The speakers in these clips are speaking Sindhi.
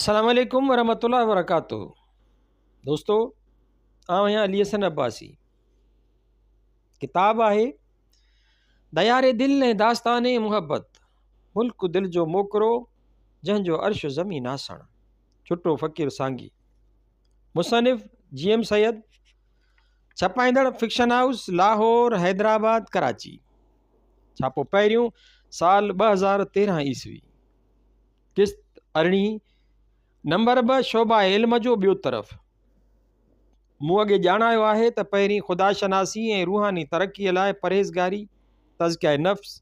السلام عليڪم ورحمة الله وبرڪاته دوستو آئون آهيان علي حسن عباسي ڪتاب آهي ديار دل ۽ داستان محبت ملڪ دل جو موڪرو جنهن جو عرش زمين آسڻ ڇٽو فقير سانگي مصنف جي ايم سيد ڇپائيندڙ فڪشن هائوس لاهور حيدرآباد ڪراچي ڇاپو پهريون سال 2013 عيسوي قسط ارڙهين، نمبر ٻه شعبه علم جو ٻيو طرف. مون اڳي ڄاڻايو آهي ته پهرين خدا شناسي ۽ روحاني ترقيء لاء پرهيزگاري، تزڪيه نفس،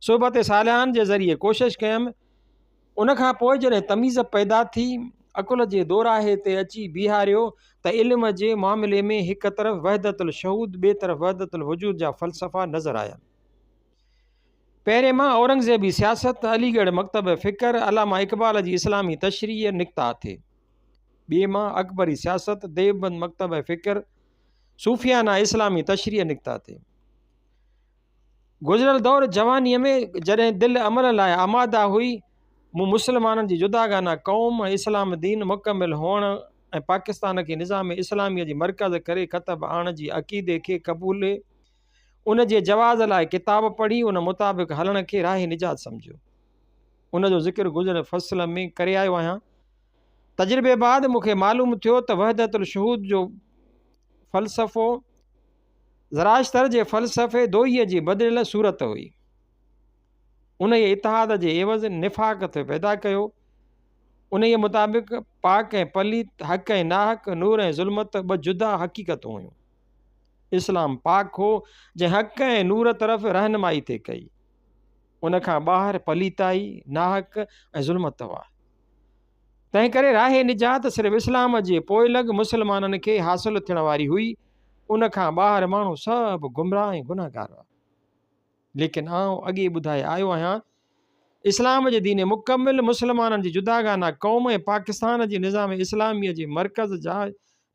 صحبت صالحان جي ذريعي ڪوشش ڪيم. ان کان پوء جڏهن تميز پيدا ٿي، عقل جي دوراهي تي اچي بيهاريو ته علم جي معاملي ۾ هڪ طرف وحدت الشهود ٻئي طرف وحدت الوجود جا فلسفا نظر آيا. پهرين مان اورنگزيبي سياست، علي ڳڙهه مڪتب فڪر، علامه اقبال جي اسلامي تشريح نڪتا ٿي. ٻئي مان اڪبري سياست، ديوبند مڪتب فڪر، صوفيانه اسلامي تشريح نڪتا ٿي. گذريل دور جوانيء ۾ جڏهن دل عمل لاء آماده هئي، مون مسلمانن جي جداگانه قوم ۽ اسلام دين مڪمل هئڻ ۽ پاڪستان کي نظام اسلاميء جي مرڪز ڪري ڪتب آڻڻ جي عقيدي کي قبولي ان جي جواز لاء ڪتاب پڙهي ان مطابق هلڻ کي راهه نجات سمجهيو. ان جو ذڪر گذريل فصل ۾ ڪري آيو آهيان. تجربي بعد مون کي معلوم ٿيو ته وحدت الشهود جو فلسفو زراشتر جي فلسفي دوئيء جي بدليل صورت هئي. انهيء اتحاد جي عيوض نفاق ٿي پيدا ڪيو. انهيء مطابق پاڪ ۽ پليت، حق ۽ ناحق، نور ۽ ظلمت ٻه جدا حقيقتون هيون. اسلام پاڪ هو، جنهن حق ۽ نور طرف رهنمائي ٿي ڪئي. ان کان ٻاهر پليتائي، ناحق ۽ ظلمت هئا. تنهنڪري راهه نجات صرف اسلام جي پوئلڳ مسلمانن کي حاصل ٿيڻ واري هئي، ان کان ٻاهر ماڻهو سڀ گمراهه ۽ گنهگار هئا. ليڪن آئون اڳي ٻڌائي آيو آهيان، اسلام جي دين مڪمل، مسلمانن جي جداگانه قوم ۽ پاڪستان جي نظام اسلاميء جي مرڪز جا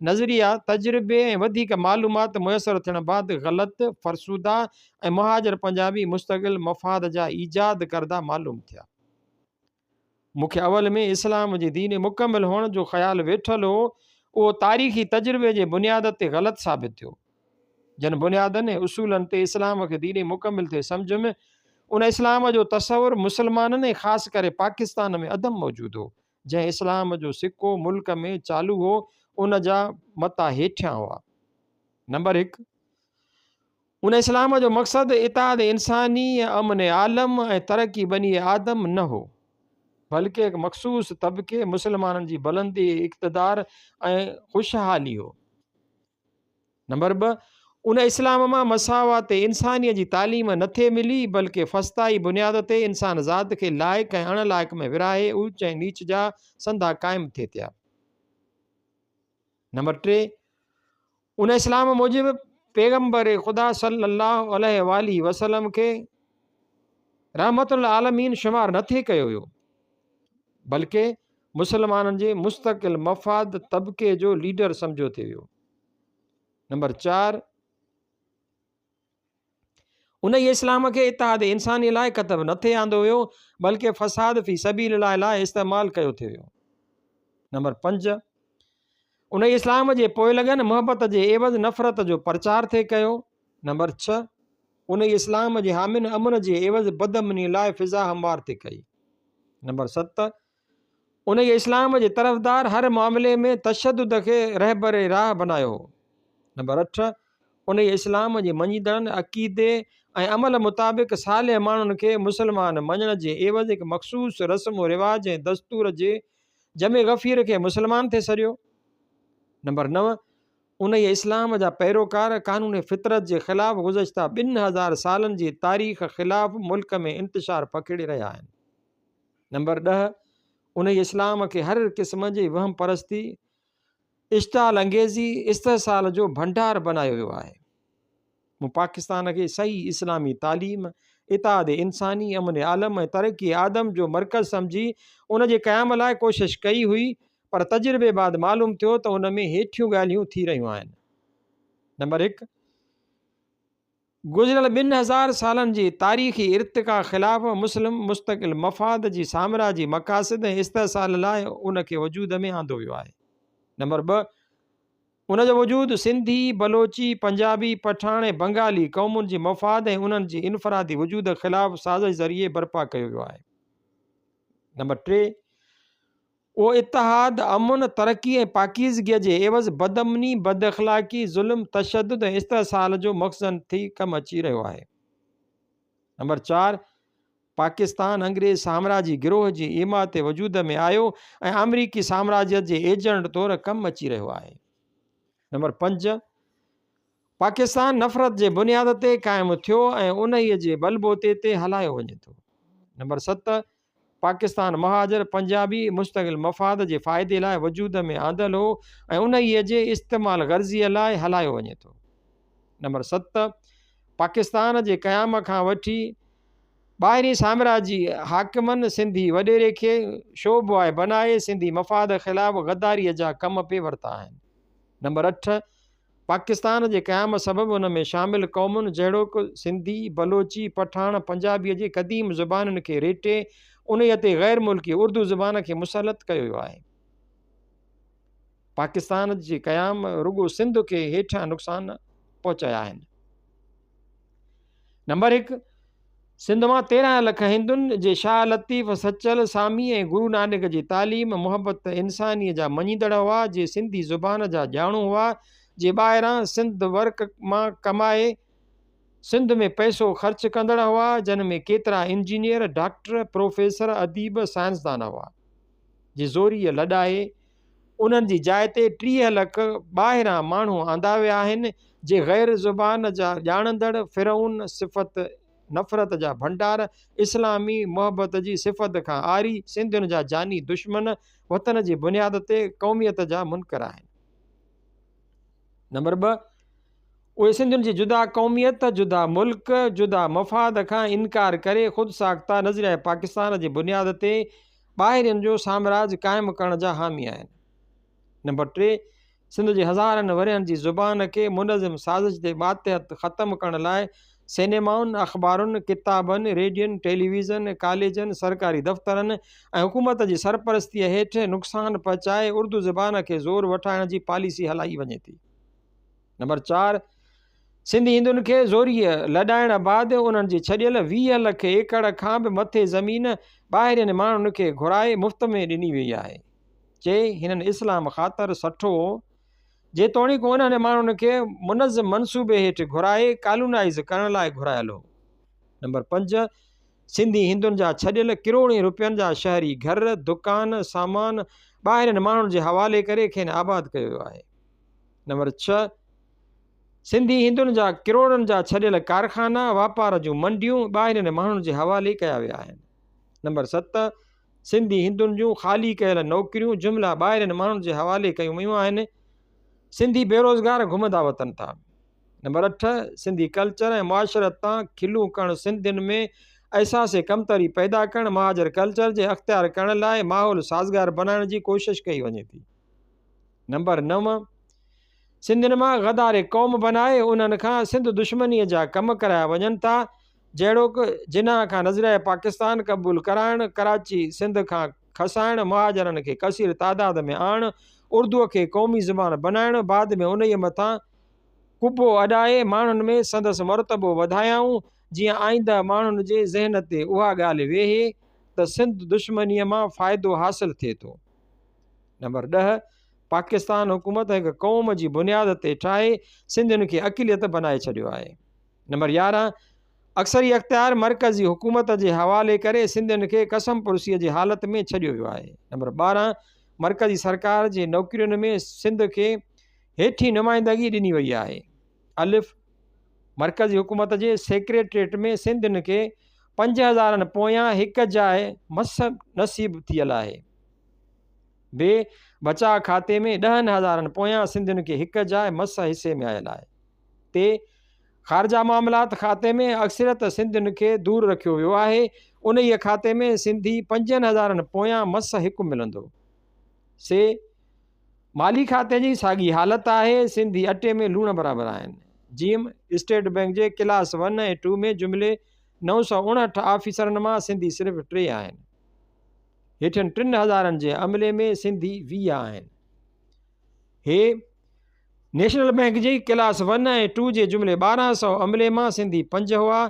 نظريا تجربي ۽ وڌيڪ معلومات ميسر ٿيڻ بعد غلط، فرسوده ۽ مهاجر پنجابي مستقل مفاد جا ايجاد ڪرده معلوم ٿيا. مون کي اول ۾ اسلام جي دين مڪمل هئڻ جو خيال ويٺل هو، اهو تاريخي تجربي جي بنياد تي غلط ثابت ٿيو. جن بنيادن ۽ اصولن تي اسلام کي دين مڪمل ٿي سمجهيم، ان اسلام جو تصور مسلمانن ۽ خاص ڪري پاڪستان ۾ عدم موجود هو. جنهن اسلام جو سڪو ملڪ ۾ چالو هو، ان جا متا هيٺيان هئا. نمبر هڪ. ان اسلام جو مقصد اتحاد انساني ۽ امن عالم ۽ ترقي بني آدم نه هو، بلڪه هڪ مخصوص طبقي مسلمانن جي بلندي، اقتدار ۽ خوشحالي هو. نمبر ٻه، ان اسلام مان مساوات انسانيء جي تعليم نه ٿي ملي، بلڪه فسطائي بنياد تي انسان ذات کي لائق ۽ اڻ لائق ۾ ورهائي اوچ ۽ نيچ جا سنڌا قائم ٿي ٿيا. نمبر ٽي، ان اسلام موجب پيغمبر خدا صلي الله عليه واٰله وسلم کي رحمت للعالمين شمار نه ٿي ڪيو ويو، بلڪه مسلمانن جي مستقل مفاد طبقي جو ليڊر سمجهيو ٿي ويو. نمبر چار، انهيء اسلام کي اتحاد انساني لاء ڪتب نه ٿي آندو ويو، بلڪه فساد في سبيل الله لاء استعمال ڪيو ٿي ويو. نمبر پنج، انهيء اسلام جي پوئلڳن محبت جي عيوض نفرت جو پرچار ٿي ڪيو. نمبر ڇهه، انهيء اسلام جي حامين امن جي عيوض بدامني لاء فضا هموار ٿي ڪئي. نمبر ست، انهيء اسلام جي طرفدار هر معاملي ۾ تشدد کي رهبر راهه بنايو هو. نمبر اٺ، انهيء اسلام جي مڃيندڙن عقيدي ۽ عمل مطابق صالح ماڻهن کي مسلمان مڃڻ جي عيوض هڪ مخصوص رسم و رواج ۽ دستور جي جمع غفير کي مسلمان ٿي سڏيو. نمبر نو، انهيء اسلام جا پيروڪار قانون فطرت جي خلاف گذشته 2000 سالن جي تاريخ خلاف ملڪ ۾ انتشار پکيڙي رهيا آهن. نمبر 10، انهيء اسلام کي هر قسم جي وهم پرستي، اشتعال انگيزي، استحصال جو ڀنڊار بنايو ويو آهي. مون پاڪستان کي صحيح اسلامي تعليم، اتحاد انساني، امن عالم ۽ ترقي آدم جو مرڪز سمجهي ان جي قيام لاء ڪوشش ڪئي هئي پر تجربي بعد معلوم ٿيو ته ان ۾ هيٺيون ڳالهيون ٿي رهيون آهن. نمبر هڪ. گذريل 2000 سالن جي تاريخي ارتقا خلاف مسلم مستقل مفاد جي سامراجي مقاصد ۽ استحصال لاء ان کي وجود ۾ آندو ويو آهي. نمبر 2، ان جو وجود سنڌي، بلوچي، پنجابي، پٺاڻ ۽ بنگالي قومن جي مفاد ۽ انهن جي انفرادي وجود خلاف سازش ذريعي برپا ڪيو ويو آهي. نمبر 3، اهو اتحاد امن، ترقي ۽ پاڪيزگيء جي عيوض بدامني، بداخلاقي، ظلم، تشدد ۽ استحصال جو مخزن ٿي ڪم اچي رهيو آهي. نمبر 4، پاڪستان انگريز سامراجي گروهه جي ايما تي وجود ۾ آيو ۽ آمريڪي سامراجيت جي ايجنٽ طور ڪم اچي رهيو آهي. نمبر 5، پاڪستان نفرت جي بنياد تي قائم ٿيو ۽ انهيء جي بلبوتي تي هلايو وڃي ٿو. نمبر 7، پاڪستان مهاجر پنجابي مستقل مفاد جي فائدي لاء وجود ۾ آندل هو ۽ انهيء جي استعمال غرضيء لاء هلايو وڃي ٿو. نمبر 7، پاڪستان جي قيام کان وٺي ٻاهرين سامراجي حاڪمن سنڌي وڏيري کي شو بواء بنائي سنڌي مفاد خلاف غداريء جا ڪم پئي ورتا آهن. نمبر 8، پاڪستان جي قيام سبب ان ۾ شامل قومن جهڙوڪ سنڌي، بلوچي، پٺاڻ، پنجابيء جي قديم زبانن کي ريٽي انهيء تي غير ملڪي اردو زبان کي مسلط ڪيو ويو آهي. پاڪستان جي قيام رڳو سنڌ کي هيٺيان نقصان پهچايا آهن. نمبر 1، سنڌ مان 13 لک هندن، جي شاهه لطيف، سچل، سامي ۽ گرو نانڪ جي تعليم، محبت انسانيء جا مڃيندڙ هئا، جي سنڌي زبان جا ڄاڻو هئا، جي ٻاهران سنڌ ورڪ مان ڪمائي سنڌ ۾ پئسو خرچ ڪندڙ هئا، جن ۾ ڪيترا انجنيئر، ڊاڪٽر، پروفيسر، اديب، سائنسدان هئا، جي زوريء لڏائي انهن جي جاء تي 30 لک ٻاهران ماڻهو آندا ويا آهن، جي غير زبان جا ڄاڻندڙ، فرعون صفت نفرت جا ڀنڊار، اسلامي محبت جي صفت کان عاري، سنڌين جا جاني دشمن، وطن جي بنياد تي قوميت جا منڪر آهن. نمبر 2، اهي سنڌين جي جدا قوميت، جدا ملڪ، جدا مفاد کان انڪار ڪري خود ساخته نظريه پاڪستان جي بنياد تي ٻاهرين جو سامراج قائم ڪرڻ جا حامي آهن. نمبر 3، سنڌ جي هزارن ورهين جي زبان کي منظم سازش جي ماتحت ختم ڪرڻ لاء سئنيمائن، اخبارن، ڪتابن، ريڊين، ٽيليويزن، ڪاليجن، سرڪاري دفترن ۽ حڪومت جي سرپرستيء هيٺ نقصان پهچائي اردو زبان کي زور وٺائڻ جي پاليسي هلائي وڃي ٿي. نمبر 4، سنڌي هندن کي زوريء لڏائڻ بعد انهن جي ڇڏيل 20 لک ايڪڙ کان به مٿي زمين ٻاهرين ماڻهن کي گهرائي مفت ۾ ڏني ويئي آهي. چي، هنن اسلام خاطر سٺو هو. جيتوڻيڪ انهن ماڻهن کي منظم منصوبي هيٺ گهرائي ڪالونائيز ڪرڻ لاء گهرايل هو. نمبر 5، سنڌي هندن جا ڇڏيل ڪروڙين روپين جا شهري گهر، دڪان، سامان ٻاهرين ماڻهن جي حوالي ڪري کين آباد ڪيو ويو آهي. نمبر 6، سنڌي هندن جا ڪروڙن جا ڇڏيل ڪارخانا، واپار جون منڊيون ٻاهرين ماڻهن جي حوالي ڪيا ويا آهن. نمبر 7، سنڌي هندن جون خالي ڪيل نوڪريون جملا ٻاهرين ماڻهن جي حوالي ڪيون ويون آهن. سنڌي بيروزگار گهمندا وتن ٿا. نمبر 8، سنڌي ڪلچر ۽ معاشرت تان کلون ڪرڻ سنڌين ۾ احساس ڪمتري پيدا ڪرڻ مهاجر ڪلچر جي اختيار ڪرڻ لاء ماحول سازگار بنائڻ جي ڪوشش ڪئي وڃي ٿي. نمبر 9، سنڌين مان غدار قوم بنائي انهن کان سنڌ دشمنيء جا ڪم ڪرايا وڃن ٿا، جهڙوڪ، جناح کان نظريه پاڪستان قبول ڪرائڻ، ڪراچي سنڌ کان کسائڻ، مهاجرن کي ڪثير تعداد ۾ آڻڻ، اردوء کي قومي زبان بنائڻ، بعد ۾ انهيء مٿان قبو اڏائي ماڻهن ۾ سندس مرتبو وڌايائون، جيئن آئنده ماڻهن جي ذهن تي اها ڳالهه ويهي ته سنڌ دشمنيء مان فائدو حاصل ٿئي ٿو. نمبر 10، پاڪستان حڪومت هڪ قوم جي بنياد تي ٺاهي سنڌين کي اقليت بنائي ڇڏيو آهي. نمبر 11، اڪثري اختيار مرڪزي حڪومت جي حوالي ڪري سنڌين کي قسمپرسيء جي حالت ۾ ڇڏيو ويو آهي. نمبر 12، مرڪزي سرڪار جي نوڪرين ۾ سنڌ کي هيٺين نمائندگي ڏني وئي آهي. الف، مرڪزي حڪومت جي سيڪريٽريٽ ۾ سنڌين کي پنج هزارن پويان هڪ جاء مس نصيب ٿيل آهي. بي، بچاء کاتي ۾ ڏهن هزارن پويان سنڌين کي هڪ جاء مس حصي ۾ آيل آهي. تي، خارجه معاملات کاتي ۾ اڪثريت سنڌين کي دور رکيو ويو آهي، انهيء کاتي ۾ سنڌي پنجن هزارن پويان مس هڪ ملندو. سي، مالي کاتي جي ساڳي حالت آهي، سنڌي اٽي ۾ لوڻ برابر آهن. جيم، اسٽيٽ بئنڪ جي ڪلاس ون ۽ ٽو ۾ جملي 959 آفيسرن مان سنڌي صرف ٽي آهن. هيٺين ٽن هزارن جي عملي ۾ سنڌي 20 آهن. هي، نيشنل بئنڪ جي ڪلاس ون ۽ ٽو جي جملي 1200 عملي مان سنڌي پنج هئا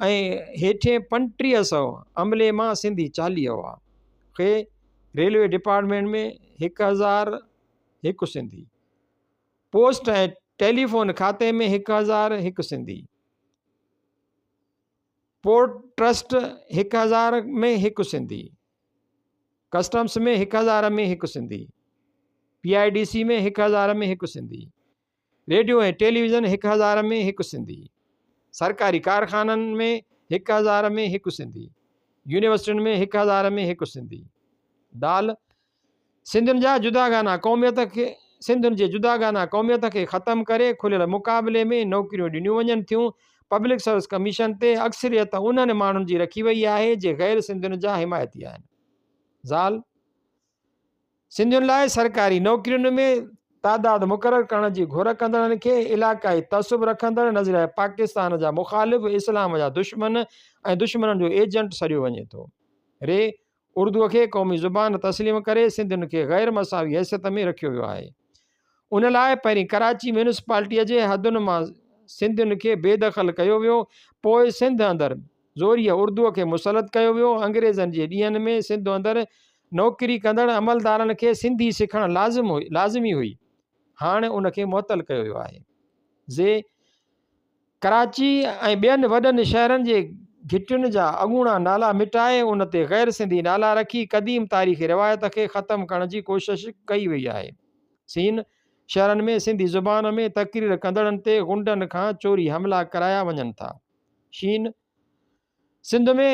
۽ هيٺين 3500 عملي مان سنڌي 40 هئا. کي، railway department ۾ 1001 Sindhi. Post ۽ telephone کاتي ۾ 1001 سنڌي. پورٽ ٽرسٽ 1000 ۾ هڪ سنڌي. ڪسٽمس ۾ 1000 ۾ هڪ Sindhi. P I D C ۾ 1000 ۾ هڪ سنڌي. ريڊيو ۽ ٽيليويزن 1000 ۾ هڪ سنڌي. سرڪاري ڪارخانن ۾ 1000 ۾ هڪ سنڌي. يونيورسٽين ۾ 1000 ۾ هڪ سنڌي. دال، سنڌين جا جداگانه قوميت کي سنڌين جي جداگانه قوميت کي ختم ڪري کليل مقابلي ۾ نوڪريون ڏنيون وڃن ٿيون. پبلڪ سروس ڪميشن تي اڪثريت انهن ماڻهن جي رکي وئي آهي جي غير سنڌين جا حمايتي آهن. زال، سنڌين لاء سرڪاري نوڪرين ۾ تعداد مقرر ڪرڻ جي گهر ڪندڙن کي علاقائي تعصب رکندڙ، نظريه پاڪستان جا مخالف، اسلام جا دشمن ۽ دشمنن جو ايجنٽ سڏيو وڃي ٿو. ري، اردوء کي قومي زبان تسليم ڪري سنڌين کي غير مساوي حيثيت ۾ رکيو ويو آهي. ان لاء پهرين ڪراچي ميونسپالٽيء جي حدن مان سنڌين کي بي دخل ڪيو ويو، پوء سنڌ اندر زوريء اردوء کي مسلط ڪيو ويو. انگريزن جي ڏينهن ۾ سنڌ اندر نوڪري ڪندڙ عملدارن کي سنڌي سکڻ لازم لازمي هئي، هاڻ ان کي معطل ڪيو ويو آهي. زي. ڪراچي ۽ ٻين وڏن شهرن جي گهٽين جا اڳوڻا نالا مٽائي ان تي غير سنڌي نالا رکي قديم تاريخي روايت کي ختم ڪرڻ جي ڪوشش ڪئي وئي آهي. سين، شهرن ۾ سنڌي زبان ۾ تقرير ڪندڙن تي غنڊن کان چوري حملا ڪرايا وڃن ٿا. شين، سنڌ ۾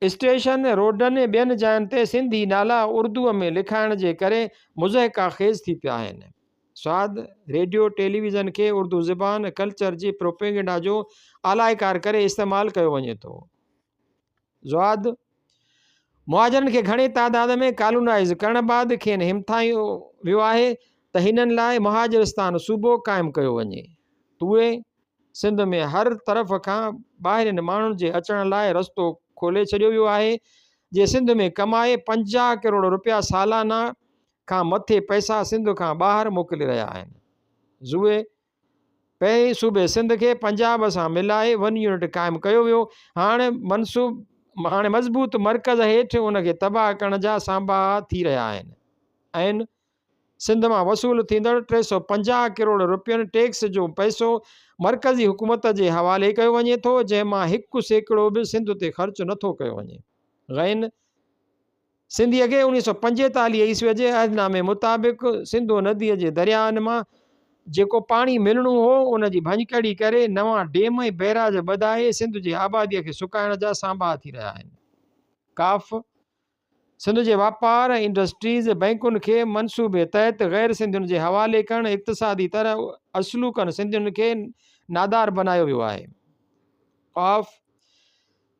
اسٽيشن، روڊن ۽ ٻين جاين تي سنڌي نالا اردوء ۾ لکائڻ جي ڪري مضحڪه خيز ٿي پيا آهن. سواد، ريڊيو، ٽيليويزن کي اردو زبان، ڪلچر جي پروپيگنڊا جو آلائڪار ڪري استعمال ڪيو وڃي ٿو. زواد، مهاجرن کي گهڻي تعداد ۾ ڪالونائيز ڪرڻ بعد کين همٿايو ويو آهي ته هنن لاء مهاجرستان صوبو قائم ڪيو وڃي. توئي، سنڌ ۾ هر طرف کان ٻاهرين ماڻهن جي اچڻ لاء رستو کولي ڇڏيو ويو آهي، جي سنڌ ۾ ڪمائي 50 ڪروڙ رپيا سالانه کان مٿي پئسا سنڌ کان ٻاهر موڪلي رهيا آهن. زوئي پهرين صوبي سنڌ کي پنجاب سان ملائي ون يونٽ قائم ڪيو ويو، هاڻ منصوب هاڻي مضبوط مرڪز هيٺ ان کي تباهه ڪرڻ جا سانباها ٿي رهيا آهن. عين سنڌ مان وصول ٿيندڙ 350 ڪروڙ رپين ٽيڪس جو پئسو مرڪزي حڪومت جي حوالي ڪيو وڃي ٿو، جنهن مان 1% به سنڌ تي خرچ نه ٿو ڪيو وڃي. غين سنڌيء کي 1945 عيسويء جي عهدنامي مطابق سنڌو نديء جي درياهن مان جيڪو پاڻي ملڻو هو، ان جي ڀڃڪڙي ڪري نوان ڊيم ۽ بئراج ٻڌائي سنڌ جي آباديء کي سڪائڻ جا سانباها ٿي رهيا آهن. ڪاف. سنڌ جي واپار ۽ انڊسٽريز بئنڪن کي منصوبي تحت غير سنڌين جي حوالي ڪرڻ اقتصادي طرح اصلوڪن سنڌين کي نادار بنايو ويو آهي. قاف،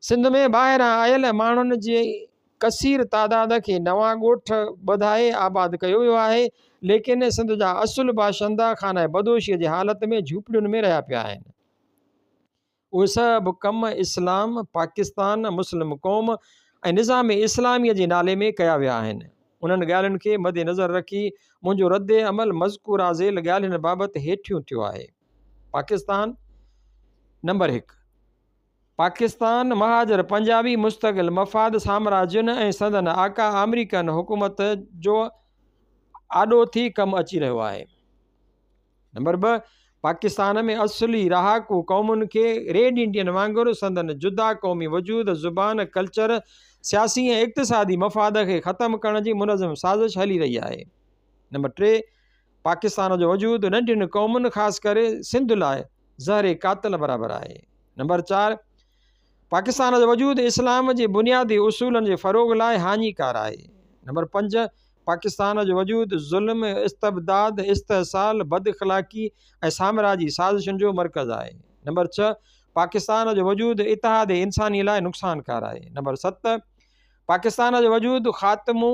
سنڌ ۾ ٻاهران آيل ماڻهن جي ڪثير تعداد کي نوان ڳوٺ ٻڌائي آباد ڪيو ويو آهي، ليڪن سنڌ جا اصل باشندا خانه بدوشيء جي حالت ۾ جهوپڙين ۾ رهيا پيا آهن. اهي سڀ ڪم اسلام، پاڪستان، مسلم قوم ۽ نظام اسلاميء جي نالي ۾ ڪيا ويا آهن. انهن ڳالهين کي مدنظر رکي منهنجو رد عمل مذڪوره ذيل ڳالهين بابت هيٺيون ٿيو آهي. پاڪستان، نمبر هڪ. پاڪستان مهاجر پنجابي مستقل مفاد سامراجين ۽ سندن آقا آمريڪن حڪومت جو آڏو ٿي ڪم اچي رهيو آهي. نمبر 2، پاڪستان ۾ اصلي رهاڪو قومن کي ريڊ انڊين وانگر سندن جدا قومي وجود، زبان، ڪلچر، سياسي ۽ اقتصادي مفاد کي ختم ڪرڻ جي منظم سازش هلي رهي آهي. نمبر 3، پاڪستان جو وجود ننڍين قومن خاص ڪري سنڌ لاء زهر قاتل برابر آهي. نمبر 4، پاڪستان جو وجود اسلام جي بنيادي اصولن جي فروغ لاء هاڃيڪار آهي. نمبر 5، پاڪستان جو وجود ظلم، استبداد، استحصال، بد اخلاقي ۽ سامراجي سازشن جو مرڪز آهي. نمبر 6، پاڪستان جو وجود اتحاد انساني لاء نقصانڪار آهي. نمبر 7، پاڪستان جو وجود خاتمو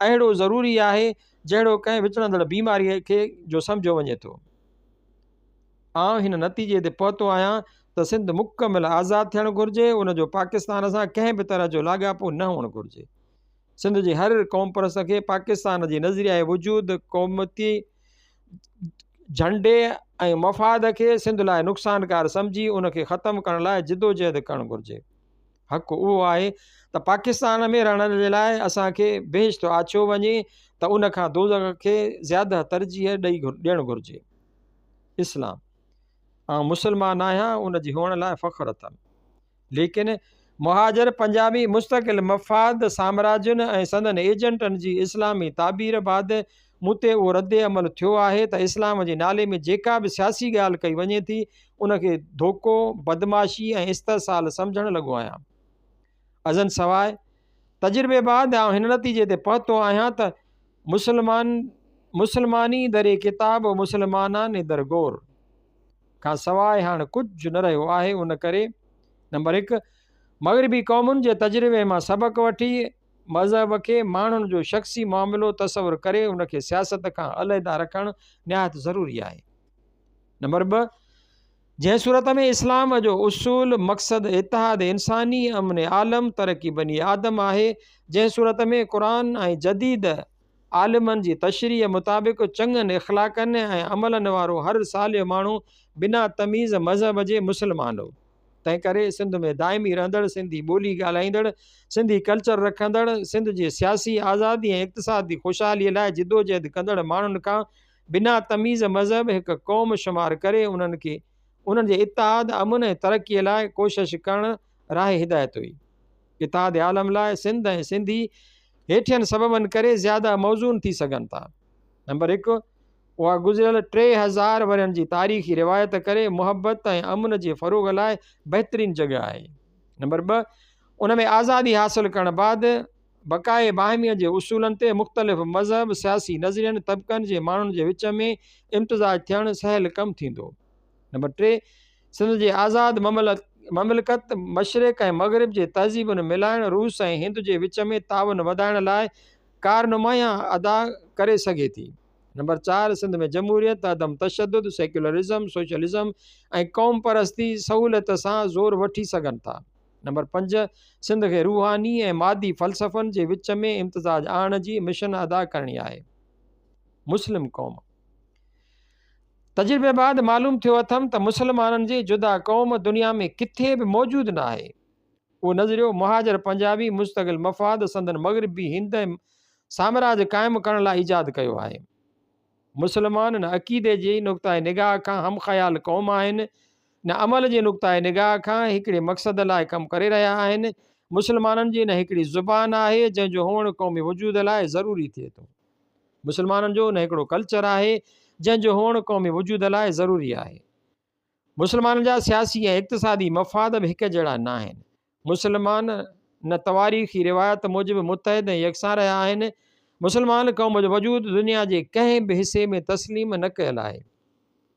اهڙو ضروري آهي جهڙو ڪنهن وچڙندڙ بيماري کي جو سمجهيو وڃي ٿو. آئون هن نتيجي تي پهتو آهيان ته سنڌ مڪمل آزاد ٿيڻ گهرجي، ان جو پاڪستان سان ڪنهن به طرح جو لاڳاپو نه هئڻ گهرجي. سنڌ جي هر قومپرست کي پاڪستان جي نظريائي وجود، قومتي جهنڊي ۽ مفاد کي سنڌ لاء نقصانڪار سمجهي ان کي ختم ڪرڻ لاء جدوجهد ڪرڻ گهرجي. حق اهو آهي ته پاڪستان ۾ رهڻ جي لاء اسان کي بهشت آڇيو وڃي ته ان کان دوزخ کي زياده ترجيح ڏيڻ گهرجي. اسلام. آئون مسلمان آهيان ان جي هئڻ لاء فخر اٿم. ليڪن مهاجر پنجابي مستقل مفاد سامراجين ۽ سندن ايجنٽن جي اسلامي تعبير بعد مون تي اهو رد عمل ٿيو آهي ته اسلام جي نالي ۾ جيڪا به سياسي ڳالهه ڪئي وڃي ٿي ان کي ڌوڪو، بدمعاشي ۽ استحصال سمجهڻ لڳو آهيان. ازنسواء تجربي بعد آئون هن نتيجي تي پهتو آهيان ته مسلمان مسلماني در ڪتاب و مسلمانان در گور کان سواء هاڻ ڪجهه نه رهيو آهي ان ڪري نمبر هڪ مغربي قومن جي تجربي مان سبق وٺي مذهب کي ماڻهن جو شخصي معاملو تصور ڪري ان کي سياست کان علحده رکڻ نهايت ضروري آهي. نمبر 2 جنهن صورت ۾ اسلام جو اصول مقصد اتحاد انساني، امن عالم، ترقي بني آدم آهي، جنهن صورت ۾ قرآن ۽ جديد عالمن جي تشريح مطابق چڱن اخلاقن ۽ عملن وارو هر صالح ماڻهو بنا تميز مذهب جي مسلمان هو. تنهنڪري سنڌ ۾ دائمي رهندڙ، سنڌي ٻولي ڳالهائيندڙ، سنڌي ڪلچر رکندڙ، سنڌ جي سياسي آزادي ۽ اقتصادي خوشحالي لاء جدوجهد ڪندڙ ماڻهن کان بنا تميز مذهب هڪ قوم شمار ڪري انهن کي انهن جي اتحاد، امن ۽ ترقي لاء ڪوشش ڪرڻ راهه هدايت هئي. اتحاد عالم لاء سنڌ ۽ سنڌي هيٺين سببن ڪري زياده موزون ٿي سگهن ٿا. نمبر هڪ، اها گذريل 3000 ورهين جي تاريخي روايت ڪري محبت ۽ امن جي فروغ لاء بهترين جڳهه آهي. نمبر ٻه، ان ۾ آزادي حاصل ڪرڻ بعد بقاء باهميء جي اصولن تي مختلف مذهب، سياسي نظرين، طبقن جي ماڻهن جي وچ ۾ امتزاج ٿيڻ سهل ڪم ٿيندو. نمبر 3، سنڌ جي آزاد مملڪت مشرق ۽ مغرب جي تهذيبن ملائڻ، روس ۽ هند جي وچ ۾ تعاون وڌائڻ لاء ڪار نمايان ادا ڪري سگهي ٿي. نمبر 4، سنڌ ۾ جمهوريت، عدم تشدد، سيڪيولرزم، سوشلزم ۽ قومپرستي سهولت سان زور وٺي سگهن ٿا. نمبر 5، سنڌ کي روحاني ۽ مادي فلسفن جي وچ ۾ امتزاج آڻڻ جي مشن ادا ڪرڻي آهي. مسلم قوم. تجربي بعد معلوم ٿيو اٿم ته مسلمانن جي جدا قوم دنيا ۾ ڪٿي به موجود نه آهي. اهو نظريو مهاجر پنجابي مستقل مفاد سندن مغربي هند ۽ سامراج قائم ڪرڻ لاء ايجاد ڪيو آهي. مسلمان نه عقيدي جي نقطه نگاهه کان هم خيال قوم آهن، نه عمل جي نقطه نگاهه کان هڪڙي مقصد لاء ڪم ڪري رهيا آهن. مسلمانن جي نه هڪڙي زبان آهي، جنهن جو هئڻ قومي وجود لاء ضروري ٿئي ٿو. مسلمانن جو نه هڪڙو ڪلچر آهي، جنهن جو هئڻ قومي وجود لاء ضروري آهي. مسلمانن جا سياسي ۽ اقتصادي مفاد به هڪ جهڙا ناهن. مسلمان نه تواريخي روايت موجب متحد ۽ يڪسان رهيا آهن. مسلمان قوم جو وجود دنيا جي ڪنهن به حصي ۾ تسليم نه ڪيل آهي.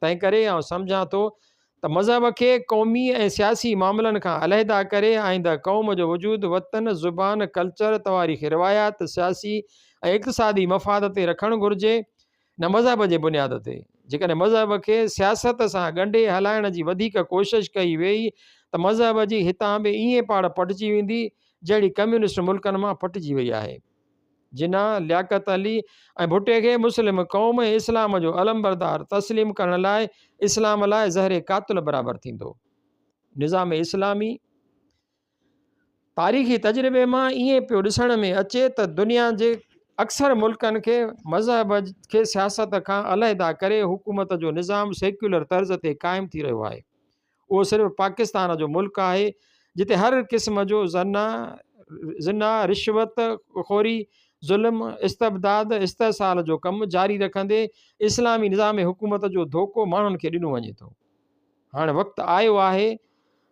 تنهنڪري آئون سمجهان ٿو ته مذهب کي قومي ۽ سياسي معاملن کان علحده ڪري آئنده قوم جو وجود وطن، زبان، ڪلچر، تواريخي روايات، سياسي ۽ اقتصادي مفاد تي رکڻ گهرجي. نه مذهب جي بنياد تي. جيڪڏهن مذهب کي سياست سان ڳنڍي هلائڻ جي وڌيڪ ڪوشش ڪئي ويئي ته مذهب جي هتان به ائين پاڙ پٽجي ويندي جهڙي ڪميونسٽ ملڪن مان پٽجي وئي آهي. جناح، لياقت علي ۽ ڀٽي کي مسلم قوم ۽ اسلام جو علمبردار تسليم ڪرڻ لاء اسلام لاء زهر قاتل برابر ٿيندو. نظام اسلامي. تاريخي تجربي مان ائين پيو ڏسڻ ۾ اچي ته دنيا جي اڪثر ملڪن کي مذهب کي سياست کان علحده ڪري حڪومت جو نظام سيڪيولر طرز تي قائم ٿي رهيو آهي. اهو صرف پاڪستان جو ملڪ آهي جتي هر قسم جو زنا، رشوت خوري، ظلم، استبداد، استحصال جو ڪم جاري رکندي اسلامي نظام حڪومت جو ڌوڪو ماڻهن کي ڏنو وڃي ٿو. هاڻ وقت آيو آهي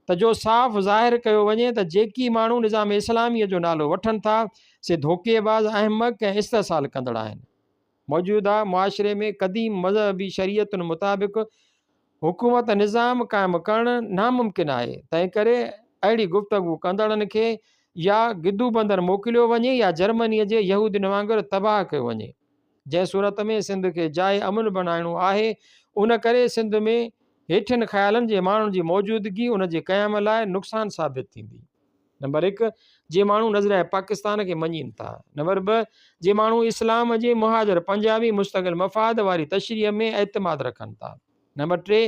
ته جو صاف ظاهر ڪيو وڃي ته جيڪي ماڻهو نظام اسلاميء جو نالو وٺن ٿا، سي ڌوڪيباز، احمق ۽ استحصال ڪندڙ آهن. موجوده معاشري ۾ قديم مذهبي شريعتن مطابق حڪومت نظام قائم ڪرڻ ناممڪن آهي، تنهنڪري اهڙي گفتگو ڪندڙن کي يا گدوبندر موڪليو وڃي يا جرمنيء جي يهودين وانگر تباهه ڪيو وڃي. جنهن صورت ۾ سنڌ کي جاء امن بڻائڻو آهي، ان ڪري سنڌ ۾ هيٺين خيالن جي ماڻهن جي موجودگي ان جي قيام لاء نقصان ثابت ٿيندي. نمبر هڪ، جي ماڻهو نظريه پاڪستان کي مڃين ٿا. نمبر ٻه، جي ماڻهو اسلام جي مهاجر پنجابي مستقل مفاد واري تشريح ۾ اعتماد رکن ٿا. نمبر ٽي،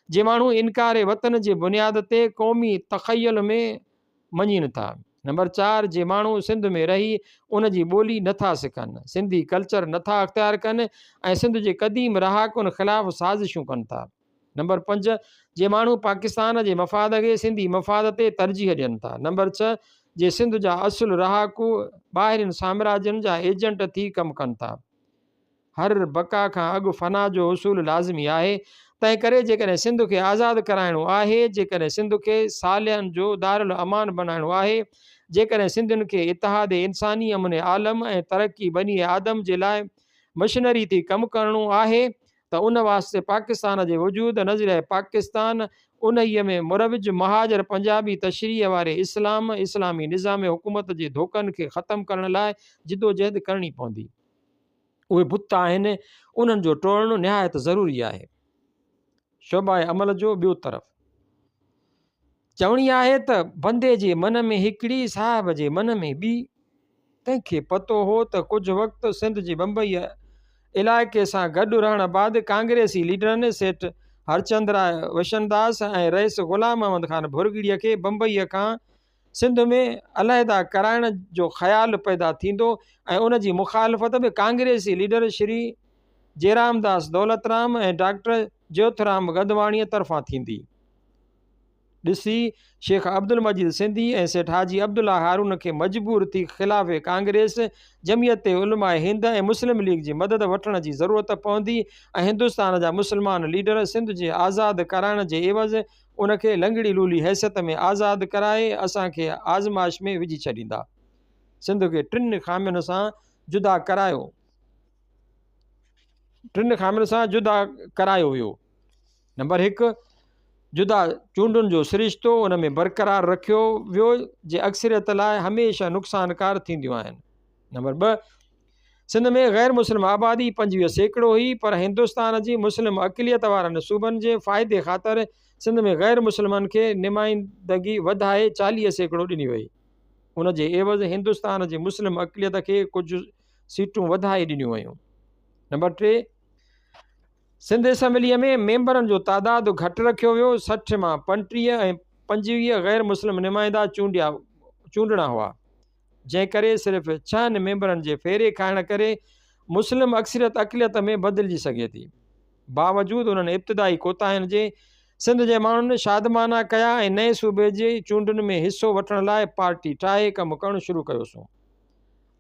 جي ماڻهو انڪار وطن جي بنياد تي قومي تخيل ۾ مڃين ٿا. نمبر چار، جي ماڻهو سنڌ ۾ رهي ان جي ٻولي نه ٿا سکن، سنڌي ڪلچر نه ٿا اختيار ڪن ۽ سنڌ جي قديم رهاڪن خلاف سازشون ڪن ٿا. نمبر پنج، جي ماڻهو پاڪستان جي مفاد کي سنڌي مفاد تي ترجيح ڏين ٿا. نمبر ڇهه، جي سنڌ جا اصل رهاڪو ٻاهرين سامراجين جا ايجنٽ ٿي ڪم ڪن ٿا. هر بقا کان اڳ فنا جو حصول لازمي آهي، تنهنڪري جيڪڏهن سنڌ کي آزاد ڪرائڻو آهي، جيڪڏهن سنڌ کي صالحن جو دارالامان بنائڻو آهي، جيڪڏهن سنڌين کي اتحاد انساني، امن عالم ۽ ترقي بني آدم جي لاء مشنري ٿي ڪم ڪرڻو آهي ته ان واسطي پاڪستان جي وجود، نظريه پاڪستان، انهيء ۾ مروج مهاجر پنجابي تشريح واري اسلام، اسلامي نظام حڪومت جي ڌوڪن کي ختم ڪرڻ لاء جدوجهد ڪرڻي پوندي. اهي بت آهن، انهن جو ٽوڙڻ نهايت ضروري آهي. شعبه عمل جو ٻيو طرف. چوڻي آهي ته بندي جي من ۾ هڪڙي، صاحب جي من ۾ ٻي. تنهن کي پتو هو ته ڪجهه وقت سنڌ جي بمبئيء علائقي سان گڏ رهڻ بعد ڪانگريسي ليڊرن سيٺ هرچندراء وشنداس ۽ رئيس غلام محمد خان ڀرڳڙيء کي بمبئيء کان سنڌ ۾ علحده ڪرائڻ جو خيال پيدا ٿيندو ۽ ان جي مخالفت به ڪانگريسي ليڊر شري جيرامداس دولترام ۽ ڊاڪٽر جيوٿرام گدواڻيء طرفان ٿيندي ڏسي شيخ عبدالمجيد سنڌي ۽ سيٺ حاجي عبدالله هارون کي مجبور ٿي خلاف ڪانگريس، جمعيت علماء هند ۽ مسلم ليگ جي مدد وٺڻ جي ضرورت پوندي ۽ هندستان جا مسلمان ليڊر سنڌ جي آزاد ڪرائڻ جي عيوض ان کي لنگڙي لولي حيثيت ۾ آزاد ڪرائي اسان کي آزمائش ۾ وجهي ڇڏيندا. سنڌ کي ٽن خامين سان جدا ڪرايو ٽن خامين سان جدا ڪرايو ويو. نمبر هڪ، جدا چونڊن جو سرشتو ان ۾ برقرار رکيو ويو جي اڪثريت لاء هميشه نقصانڪار ٿينديون آهن. نمبر ٻه، سنڌ ۾ غير مسلم آبادي 25% هئي پر هندستان جي مسلم اقليت وارن صوبن جي فائدي خاطر سنڌ ۾ غير مسلمن کي نمائندگي وڌائي 40% ڏني وئي. ان جي عيوض هندستان جي مسلم اقليت کي ڪجهه سيٽون وڌائي ڏنيون ويون. نمبر ٽي، سنڌ اسيمبليء ۾ ميمبرن جو تعداد گهٽ رکيو ويو، 60 مان 35 ۽ 25 غير مسلم نمائندا چونڊيا چونڊڻا هئا. جنهن ڪري صرف ڇهن ميمبرن جي ڦيري کائڻ ڪري مسلم اڪثريت اقليت ۾ بدلجي سگهي ٿي. باوجود انهن ابتدائي ڪوتاهين جي سنڌ جي ماڻهن شادمانا ڪيا ۽ نئين صوبي جي چونڊن ۾ حصو وٺڻ لاء پارٽي ٺاهي ڪم ڪرڻ شروع ڪيوسون.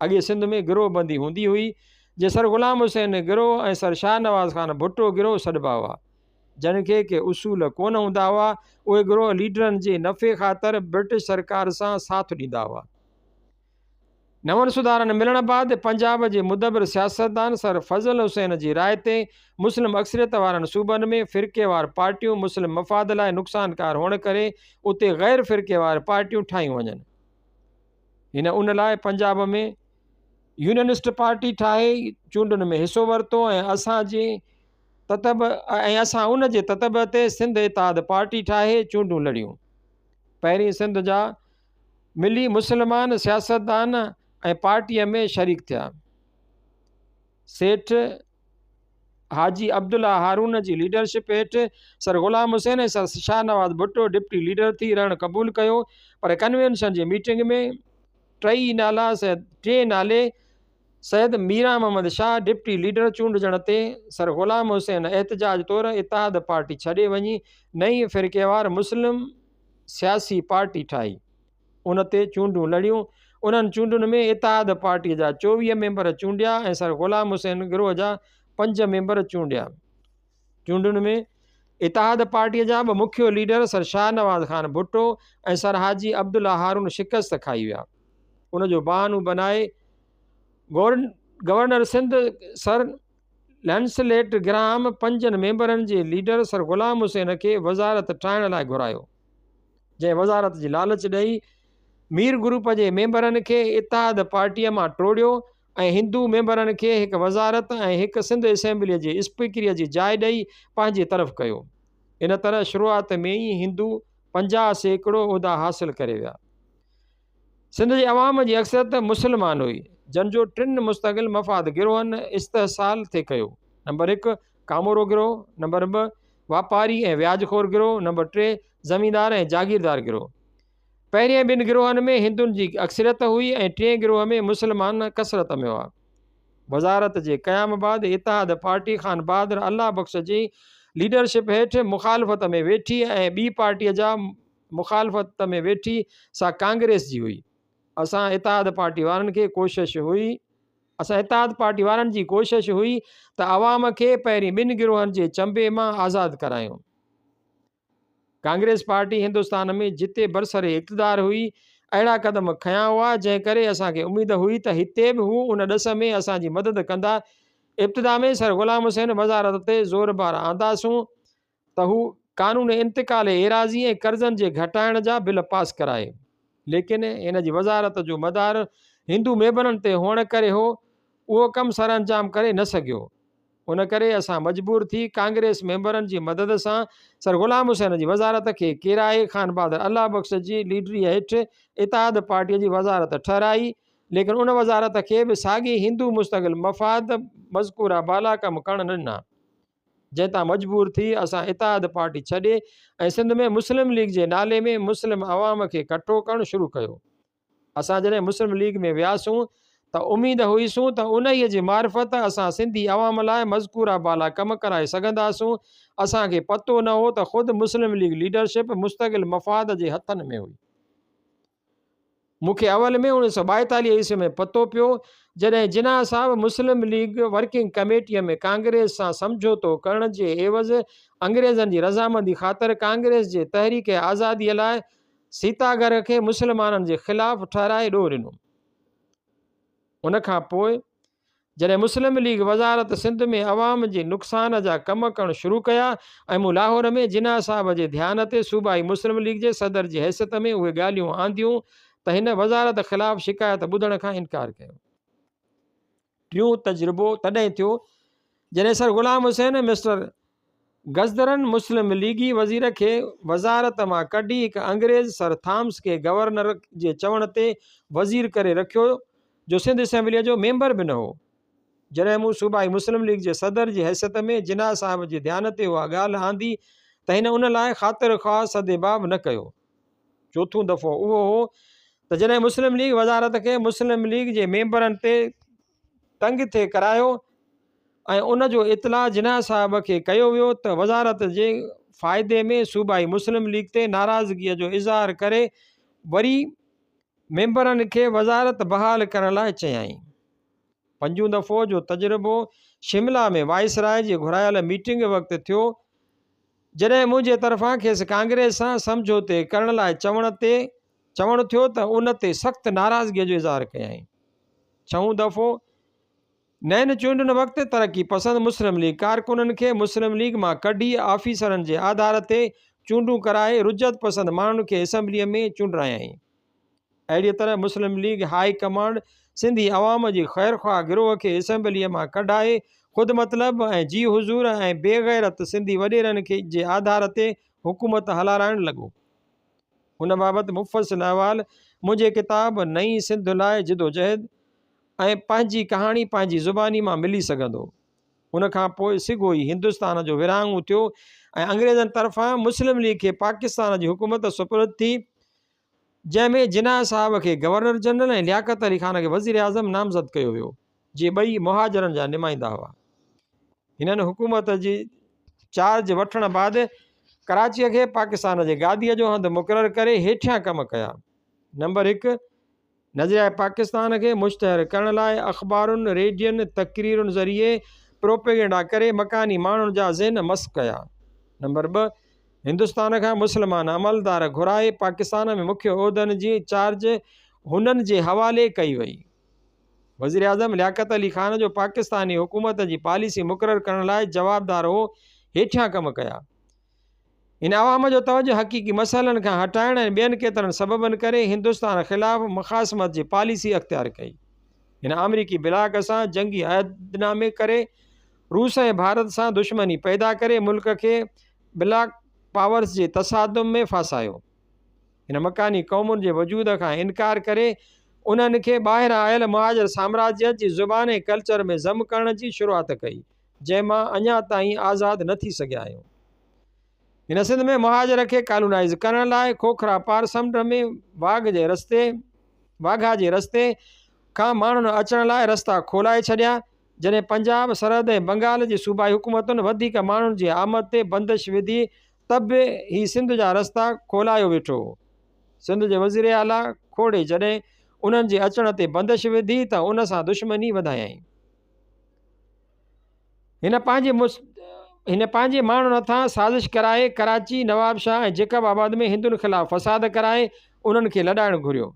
اڳي سنڌ ۾ گروهه بندي هوندي هئي، جي سر غلام حسين گروهه ۽ سر شاهنواز خان ڀٽو گروهه سڏبا هئا. جن کي ڪي اصول ڪونه هوندا هئا، اهي گروهه ليڊرن جي نفعي خاطر برٽش سرڪار سان ساٿ ڏيندا هئا. نون سڌارن ملڻ بعد پنجاب جي مدبر سياستدان سر فضل حسين جي راء تي مسلم اڪثريت وارن صوبن ۾ فرقيوار پارٽيون مسلم مفاد لاء نقصانڪار هئڻ ڪري اتي غير فرقيوار پارٽيون ٺاهيون وڃن. هن ان لاء پنجاب ۾ يونينسٽ پارٽي ٺاهي چونڊن ۾ حصو ورتو ۽ اسان جي تتبع ۽ اسان ان جي تتبع تي سنڌ اتحاد پارٽي ٺاهي چونڊون لڙيون. پهرين سنڌ جا ملي مسلمان سياستدان ۽ پارٽيء ۾ شريڪ ٿيا. سيٺ حاجي عبدالله هارون جي ليڊرشپ هيٺ sir Ghulam Hussain ۽ sir Shahnawaz Bhutto deputy leader ٿي رهڻ قبول ڪيو پر ڪنوينشن جي ميٽنگ ۾ ٽئي نالا ٽئين نالي سيد ميران محمد شاهه ڊپٽي ليڊر چونڊجڻ تي سر غلام حسين احتجاج طور اتحاد پارٽي ڇڏي وڃي نئين فرقيوار مسلم سياسي پارٽي ٺاهي. ان تي چونڊون لڙيون. انهن چونڊن ۾ اتحاد پارٽي جا 24 ميمبر چونڊيا ۽ سر غلام حسين گروهه جا پنج ميمبر چونڊيا. چونڊن ۾ اتحاد پارٽي جا ٻه مکيو leader sir Shahnawaz Khan Bhutto ۽ sir Haji Abdullah Haroon شڪست کائي ويا. ان جو بهانو بنائي governor Sindh sir Lancelot Graham پنجن ميمبرن جي ليڊر سر غلام حسين کي وزارت ٺاهڻ لاء گهرايو، جنهن وزارت جي لالچ ڏئي مير گروپ جي ميمبرن کي اتحاد پارٽيء مان ٽوڙيو ۽ هندو ميمبرن کي هڪ وزارت ۽ هڪ سنڌ اسيمبليء جي اسپيڪريء جي جاء ڏئي پنهنجي طرف ڪيو. ان طرح شروعات ۾ ئي هندو 50% عهدا حاصل ڪري ويا. سنڌ جي عوام جي اڪثريت مسلمان هئي، جن جو ٽن مستقل مفاد گروهن استحصال ٿي ڪيو. نمبر هڪ ڪامورو گروهه، نمبر ٻه واپاري ۽ وياج خور گروهه، نمبر ٽي زميندار ۽ جاگيردار گروهه. پهرين ٻن گروهن ۾ هندن جي اڪثريت هئي ۽ ٽئين گروهه ۾ مسلمان ڪثرت ۾ هئا. وزارت جي قيام بعد اتحاد پارٽي خان بهادر الله بخش جي ليڊرشپ هيٺ مخالفت ۾ ويٺي ۽ ٻي پارٽيء جا مخالفت ۾ ويٺي سا ڪانگريس جي هئي. اسان اتحاد پارٽي وارن کي ڪوشش هئي اسان اتحاد پارٽي وارن جي ڪوشش هئي ته عوام کي پهرين ٻن گروهن جي چنبي مان آزاد ڪرايون. ڪانگريس پارٽي هندستان ۾ جتي برسر اقتدار هئي اهڙا قدم کنيا هئا جنهن ڪري اسان کي اميد هئي ته هتي به هو ان ڏس ۾ اسان جي مدد ڪندا. ابتدا ۾ سر غلام حسين وزارت تي زور بار آنداسون ته هو قانون انتقال ايراضي ۽ قرضن جي گهٽائڻ جا بل پاس ڪرائي ليڪن هن جي وزارت جو مدار هندو ميمبرن تي هئڻ ڪري هو اهو ڪم سرانجام ڪري نه سگهيو. ان ڪري اسان مجبور ٿي ڪانگريس ميمبرن جي مدد سان سر غلام حسين جي وزارت کي ڪيرائي خانبهادر الله بخش جي ليڊريء هيٺ اتحاد پارٽيء جي وزارت ٺهرائي ليڪن ان وزارت کي به ساڳي هندو مستقل مفاد مذڪوره بالا ڪم ڪرڻ نه ڏنا جنهن تان مجبور ٿي اسان اتحاد پارٽي ڇڏي ۽ سنڌ ۾ مسلم ليگ جي نالي ۾ مسلم عوام کي ڪٺو ڪرڻ شروع ڪيو. اسان جڏهن مسلم ليگ ۾ وياسون ته اميد هئيسون ته انهيء جي معرفت اسان سنڌي عوام لاء مذڪوره بالا ڪم ڪرائي سگهنداسون. اسان کي پتو نه هو ته خود مسلم ليگ ليڊرشپ مستقل مفاد جي هٿن ۾ هئي. مون کي اول ۾ 1942 عيسوي ۾ پتو پيو، جڏهن جناح صاحب مسلم ليگ ورڪنگ ڪميٽيء ۾ ڪانگريس سان سمجهوتو ڪرڻ جي عيوض انگريزن جي رضامندي خاطر ڪانگريس جي تحريڪ آزاديء لاء سيتاگرهه کي مسلمانن جي خلاف ٺهرائي ڏوهه ڏنو. ان کان پوء جڏهن مسلم ليگ وزارت سنڌ ۾ عوام جي نقصان جا ڪم ڪرڻ شروع ڪيا ۽ مون لاهور ۾ جناح صاحب جي ڌيان تي صوبائي مسلم ليگ جي صدر جي حيثيت ۾ اهي ڳالهيون آنديون ته هن وزارت خلاف شڪايت ٻڌڻ کان انڪار ڪيو. ٽيون تجربو تڏهن ٿيو جڏهن سر غلام حسين مسٽر گزدرن مسلم ليگي وزير کي وزارت مان ڪڍي هڪ انگريز سر ٿامس کي گورنر جي چوڻ تي وزير ڪري رکيو جو سنڌ اسيمبليء جو ميمبر به نه هو. جڏهن مون صوبائي مسلم ليگ جي صدر جي حيثيت ۾ جناح صاحب جي ڌيان تي اها ڳالهه آندي ته هن ان لاء خاطر خواهه سدباب نه ڪيو. چوٿون دفعو اهو هو ته جڏهن مسلم ليگ وزارت کي مسلم ليگ جي ميمبرن تي تنگ ٿي ڪرايو ۽ ان جو اطلاع جناح صاحب کي ڪيو ويو ته وزارت جي فائدي ۾ صوبائي مسلم ليگ تي ناراضگيء جو اظهار ڪري وري ميمبرن کي وزارت بحال ڪرڻ لاء چيائين. پنجون دفعو جو تجربو شملا ۾ وائسراء جي گهرايل ميٽنگ وقت ٿيو، جڏهن منهنجي طرفان کيس ڪانگريس سان سمجهوتي ڪرڻ لاء چوڻ تي چوڻ ٿيو ته ان تي سخت ناراضگيء جو اظهار ڪيائين. ڇهون دفعو نين چونڊن وقت ترقي پسند مسلم ليگ ڪارڪنن کي مسلم ليگ مان ڪڍي آفيسرن جي آڌار تي چونڊون ڪرائي رجعت پسند ماڻهن کي اسيمبليء ۾ چونڊرايائين. اهڙيء طرح مسلم ليگ هاء ڪمانڊ سنڌي عوام جي خيرخواهه گروهه کي اسيمبليء مان ڪڍائي خود مطلب ۽ جي حضور ۽ بي غيرت سنڌي وڏيرن کي جي آڌار تي حڪومت هلارائڻ لڳو. ان بابت مفصل احوال منهنجي ڪتاب نئين سنڌ لاء جدوجهد ۽ پنهنجي ڪهاڻي پنهنجي زباني مان ملي سگهندو. ان کان پوء سگهو ئي هندستان جو ورهاڱو ٿيو ۽ انگريزن طرفان مسلم ليگ کي پاڪستان جي حڪومت سپرد ٿي. جنهن ۾ جناح صاحب کي گورنر جنرل ۽ لياقت علي خان کي وزيراعظم نامزد ڪيو ويو، جي ٻئي مهاجرن جا نمائندا هئا. هنن حڪومت جي چارج وٺڻ بعد ڪراچيء کي پاڪستان جي گاديء جو هنڌ مقرر ڪري هيٺيان ڪم ڪيا. نمبر هڪ، نظريه پاڪستان کي مشتهر ڪرڻ لاء اخبارن، ريڊين، تقريرن ذريعي پروپيگنڊا ڪري مڪاني ماڻهن جا ذهن مسخ ڪيا. نمبر ٻه، هندستان کان مسلمان عملدار گهرائي پاڪستان ۾ مکيه عهدن جي چارج هنن جي حوالي ڪئي وئي. وزيراعظم لياقت علي خان جو پاڪستاني حڪومت جي پاليسي مقرر ڪرڻ لاء جوابدار هو هيٺيان ڪم ڪيا. هن عوام جو توجهه حقيقي مسئلن کان هٽائڻ ۽ ٻين ڪيترن سببن ڪري هندستان خلاف مخاصمت جي پاليسي اختيار ڪئي. هن آمريڪي بلاڪ سان جنگي عهدنامي ڪري روس ۽ ڀارت سان دشمني پيدا ڪري ملڪ کي بلاڪ پاورز جي تصادم ۾ ڦاسايو. هن مڪاني قومن جي وجود کان انڪار ڪري انهن کي ٻاهران آيل مهاجر سامراجيت جي زبان ۽ ڪلچر ۾ ضم ڪرڻ جي شروعات ڪئي، جنهن مان اڃا تائين آزاد نه ٿي سگهيا آهيون. هن سنڌ ۾ مهاجر کي ڪالونائيز ڪرڻ لاء کوکرا پار سمنڊ ۾ واگهه جي رستي واگها جي رستي کان ماڻهن اچڻ لاء رستا کولائي ڇڏيا. جڏهن پنجاب، سرحد ۽ بنگال جي صوبائي حڪومتن وڌيڪ ماڻهن جي آمد تي بندش وڌي ته به هي سنڌ جا رستا کولايو ويٺو هو. سنڌ جي وزيراعليٰ کوڙي جڏهن انهن جي اچڻ تي بندش وڌي ته ان سان دشمني وڌايائين. هن پنهنجي هن پنهنجي ماڻهن هٿان سازش ڪرائي ڪراچي، نوابشاهه ۽ جيڪب آباد ۾ هندن خلاف فساد ڪرائي انهن کي لڏائڻ گهريو.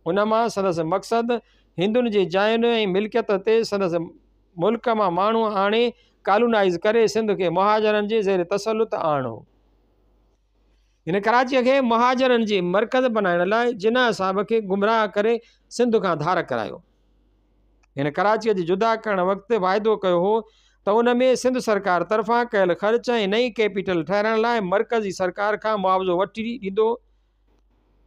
ان مان سندس مقصد هندن جي جاين ۽ ملڪيت تي سندس ملڪ مان ماڻهو آڻي ڪالونائيز ڪري سنڌ کي مهاجرن جي زير تسلط آڻڻ هو. هن ڪراچيء کي مهاجرن جي مرڪز بنائڻ لاء جناح صاحب کي گمراهه ڪري سنڌ کان ڌار ڪرايو. هن ڪراچيء جي جدا ڪرڻ وقت واعدو ڪيو هو ته ان ۾ سنڌ سرڪار طرفان ڪيل خرچ ۽ نئين ڪيپيٽل ٺهرائڻ لاء مرڪزي سرڪار کان معاوضو وٺي ڏيندو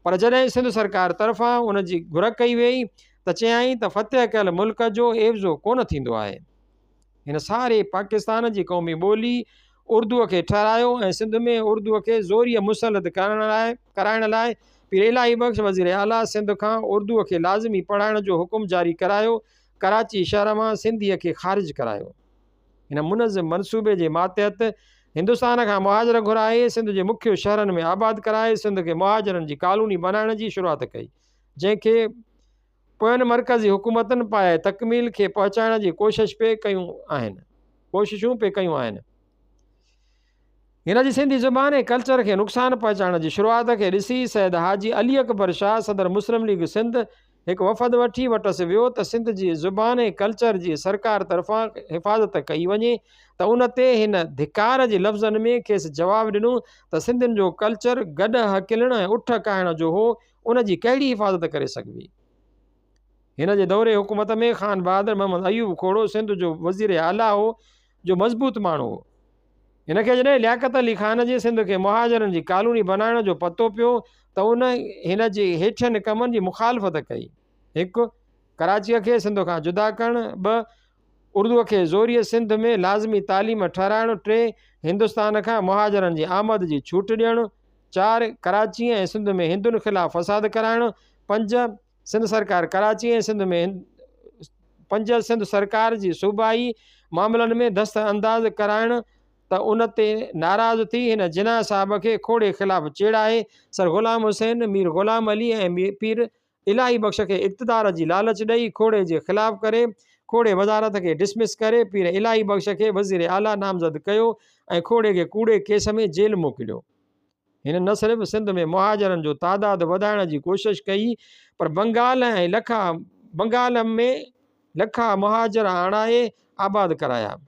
پر جڏهن سنڌ سرڪار طرفان ان جي گهر ڪئي ويئي ته چيائين ته فتح ڪيل ملڪ جو عيوضو ڪونه ٿيندو آهي. هن ساري پاڪستان جي قومي ٻولي اردوء کي ٺهرايو ۽ سنڌ ۾ اردوء کي زوريء مسلط ڪرائڻ لاء پير الاهي بخش وزير اعليٰ سنڌ کان اردوء کي لازمي پڙهائڻ جو حڪم جاري ڪرايو، ڪراچي شهر مان سنڌيء کي خارج ڪرايو. هن منظم منصوبي جي ماتحت هندستان کان مهاجر گهرائي سنڌ جي مکيه شهرن ۾ آباد ڪرائي سنڌ کي مهاجرن جي ڪالوني بنائڻ جي شروعات ڪئي، جنهن کي پوين مرڪزي حڪومتن پايه تڪميل کي پهچائڻ جي ڪوشش پئي ڪيون آهن ڪوششون پئي ڪيون آهن. هن جي سنڌي زبان ۽ ڪلچر کي نقصان پهچائڻ جي شروعات کي ڏسي سيد حاجي علي اڪبر شاهه صدر مسلم ليگ سنڌ هڪ وفد وٺي وٽس ويو ته سنڌ جي زبان ۽ ڪلچر جي سرڪار طرفان حفاظت ڪئي وڃي ته ان تي هن ڌڪار جي لفظن ۾ کيس جواب ڏنو ته سنڌين جو ڪلچر گڏهه هڪلڻ ۽ اٺ ڪاهڻ جو هو ان جي ڪهڙي حفاظت ڪري سگهبي؟ هن جي دور حڪومت ۾ خان بهادر محمد ايوب کهڙو سنڌ جو وزير اعليٰ هو جو مضبوط ماڻهو هو. هن کي جڏهن لياقت علي خان جي سنڌ کي مهاجرن جي ڪالوني بنائڻ جو پتو پيو ته ان هن جي هيٺين ڪمن جي مخالفت ڪئي. هڪ. ڪراچيء کي سنڌ کان جدا ڪرڻ. ٻه. اردوء کي زوريء سنڌ ۾ لازمي تعليم ٺهرائڻ. ٽي. هندستان کان مهاجرن جي آمد جي ڇوٽ ڏيڻ. چار، ڪراچي ۽ سنڌ ۾ هندن خلاف فساد ڪرائڻ. پنج، سنڌ سرڪار ڪراچي ۽ سنڌ ۾ پنج، سنڌ سرڪار جي صوبائي معاملن ۾ دست انداز ڪرائڻ ته ان تي ناراض ٿي هن جناح صاحب کي کوڙي خلاف چيڙائي سر غلام حسين، مير غلام علي ۽ پير الاهي بخش کي اقتدار جي لالچ ڏئي کوڙي جي خلاف ڪري کوڙي وزارت کي ڊسمس ڪري پير الاهي بخش کي وزير اعليٰ نامزد ڪيو ۽ کوڙي کي ڪوڙي ڪيس ۾ جيل موڪليو. هن نه صرف سنڌ ۾ مهاجرن جو تعداد وڌائڻ جي ڪوشش ڪئي پر بنگال ۽ لکا بنگال ۾ لکها مهاجر آڻائي آباد ڪرايا.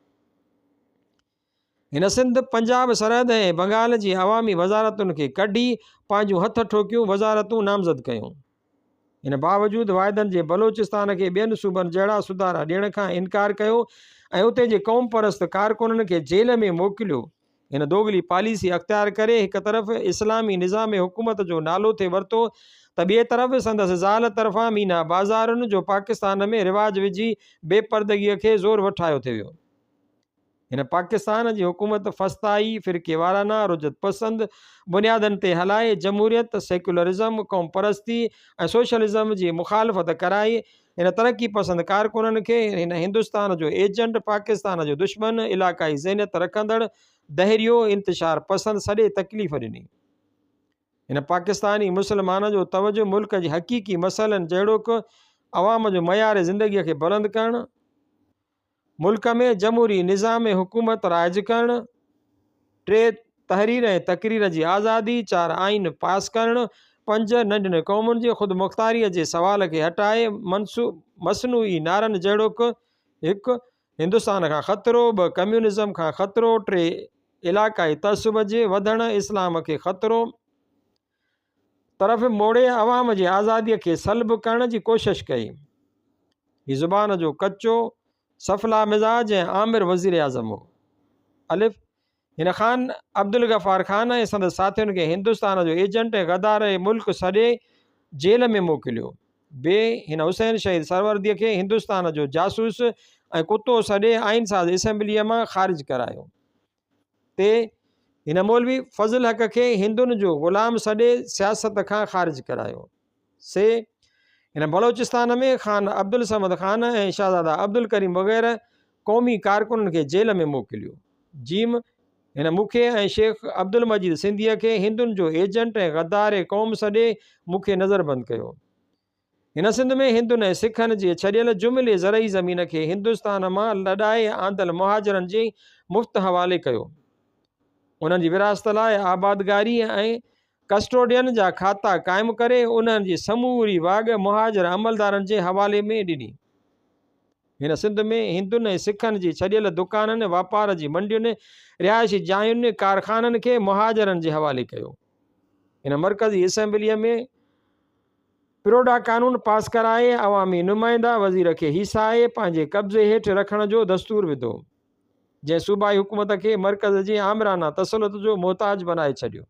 هن سنڌ، پنجاب، سرحد ۽ بنگال جي عوامي وزارتن کي ڪڍي پنهنجون هٿ ٺوڪيون وزارتون نامزد ڪيون. ان باوجود واعدن جي بلوچستان کي ٻين صوبن جهڙا سڌارا ڏيڻ کان انڪار ڪيو ۽ اتي جي قومپرست ڪارڪنن کي جيل ۾ موڪليو. هن دوغلي پاليسي اختيار ڪري هڪ طرف اسلامي نظام حڪومت جو نالو ٿي ورتو ته ٻئي طرف سندس زال طرفان مينا بازارن جو پاڪستان ۾ رواج وجهي بي پردگيء کي زور وٺايو ٿي ويو. هن پاڪستان جي حڪومت فسطائي، فرقيوارانه، رجعت پسند بنيادن تي هلائي، جمهوريت، سيڪيولرزم، قومپرستي ۽ سوشلزم جي مخالفت ڪرائي. هن ترقي پسند ڪارڪنن کي هن هندستان جو ايجنٽ، پاڪستان جو دشمن، علاقائي ذهنيت رکندڙ، دهريو، انتشار پسند سڏي تڪليف ڏني. هن پاڪستاني مسلمانن جو توجهه ملڪ جي حقيقي مسئلن جهڙوڪ عوام جو معيار زندگي کي بلند ڪرڻ، ملڪ ۾ جمهوري نظام حڪومت رائج ڪرڻ، ٽي تحرير ۽ تقرير جي آزادي، چار آئين پاس ڪرڻ، پنج ننڍين قومن جي خودمختاريء جي سوال کي هٽائي مصنوعي نعرن جهڙوڪ، هڪ هندستان کان خطرو، ٻه ڪميونزم کان خطرو، ٽي علاقائي تعصب جي وڌڻ، اسلام کي خطرو، طرف موڙي عوام جي آزاديء کي سلب ڪرڻ جي ڪوشش ڪئي. هي زبان جو ڪچو، سفلا مزاج ۽ آمر وزيراعظم هو. الف. هن خان عبدالغفار خان ۽ سندس ساٿين کي هندستان جو ايجنٽ ۽ غدار ملڪ سڏي جيل ۾ موڪليو. ب هن حسين شهيد سهرورديء کي هندستان جو جاسوس ۽ ڪتو سڏي آئين ساز اسيمبليء مان خارج ڪرايو. ٽي هن مولوي فضل حق کي هندن جو غلام سڏي سياست کان خارج ڪرايو. سي هن بلوچستان ۾ خان عبدالصمد خان ۽ شهزاده عبدالڪريم وغيره قومي ڪارڪنن کي جيل ۾ موڪليو. جيم هن مون کي ۽ شيخ عبدالمجيد سنڌيء کي هندن جو ايجنٽ ۽ غدار قوم سڏي مون کي نظربند ڪيو. هن سنڌ ۾ هندن ۽ سکن جي ڇڏيل جملي زرعي زمين کي هندستان مان لڏائي آندل مهاجرن جي مفت حوالي ڪيو. انهن جي ورهاست لاء آبادگاري ۽ ڪسٽوڊين جا کاتا قائم ڪري انهن جي سموري واڳ مهاجر عملدارن جي حوالي ۾ ڏني. هن سنڌ ۾ هندن ۽ سکن جي ڇڏيل دڪانن، واپار جي منڊين، رهائشي جاين، ڪارخانن کي مهاجرن جي حوالي ڪيو. هن مرڪزي اسيمبليء ۾ پروڊا قانون پاس ڪرائي عوامي نمائنده وزير کي هيسائي پنهنجي قبضي هيٺ رکڻ جو دستور وڌو، جنهن صوبائي حڪومت کي مرڪز جي آمرانه تسلط جو محتاج بنائي ڇڏيو.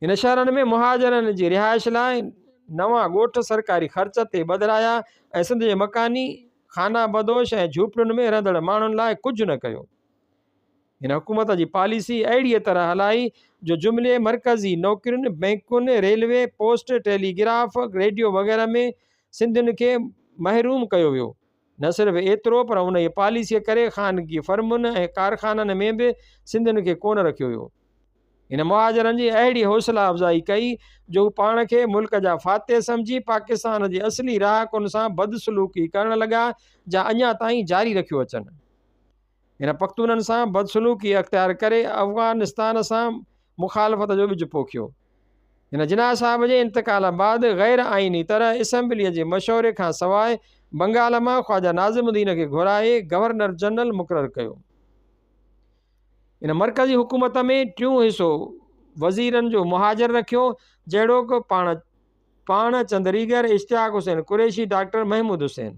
هن شهرن ۾ مهاجرن جي رهائش لاء نوان ڳوٺ سرڪاري خرچ تي ٻڌرايا ۽ سنڌ جي مڪاني خانه بدوش ۽ جهوپڙين ۾ رهندڙ ماڻهن لاء ڪجهه نه ڪيو. هن حڪومت جي پاليسي اهڙيء طرح هلائي جو جملي مرڪزي نوڪرين، بئنڪن، ريلوي، پوسٽ، ٽيليگراف، ريڊيو وغيره ۾ سنڌين کي محروم ڪيو ويو. نه صرف ايترو پر انهيء پاليسيء ڪري خانگي فرمن ۽ ڪارخانن ۾ به سنڌين کي ڪونه رکيو ويو. هن مهاجرن جي اهڙي حوصلا افزائي ڪئي جو هو پاڻ کي ملڪ جا فاتح سمجهي پاڪستان جي اصلي رهاڪن سان بدسلوڪي ڪرڻ لڳا جا اڃا تائين جاري رکيو اچن. هن پختونن سان بدسلوڪي اختيار ڪري افغانستان سان مخالفت جو ٻج پوکيو. هن جناح صاحب جي انتقال بعد غير آئيني طرح اسيمبليء جي مشوري کان سواء بنگال مان خواجه ناظم الدين کي گهرائي گورنر جنرل مقرر ڪيو. هن مرڪزي حڪومت ۾ ٽيون حصو وزيرن جو مهاجر رکيو، جهڙوڪ، پاڻ پاڻ چندريگر، اشتياق حسين قريشي، ڊاڪٽر محمود حسين.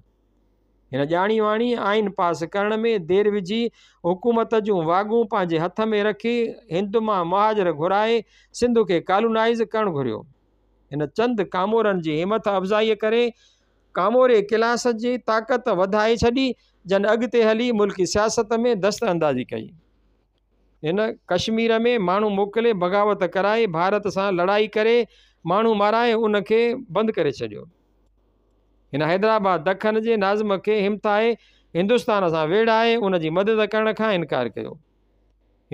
هن ڄاڻي واڻي آئين پاس ڪرڻ ۾ دير وجهي حڪومت جون واڳون پنهنجي هٿ ۾ رکي هند مان مهاجر گهرائي سنڌ کي ڪالونائيز ڪرڻ گهريو. هن چند ڪامورن جي همٿ افزائي ڪري ڪاموري ڪلاس جي طاقت وڌائي ڇڏي جن اڳتي هلي ملڪي سياست ۾ دست اندازي ڪئي. هن ڪشمير ۾ ماڻهو موڪلي بغاوت ڪرائي ڀارت سان لڙائي ڪري ماڻهو مارائي ان کي بند ڪري ڇڏيو. هن حيدرآباد دکن جي ناظم کي همٿائي هندستان سان ويڙهائي ان جي مدد ڪرڻ کان انڪار ڪيو.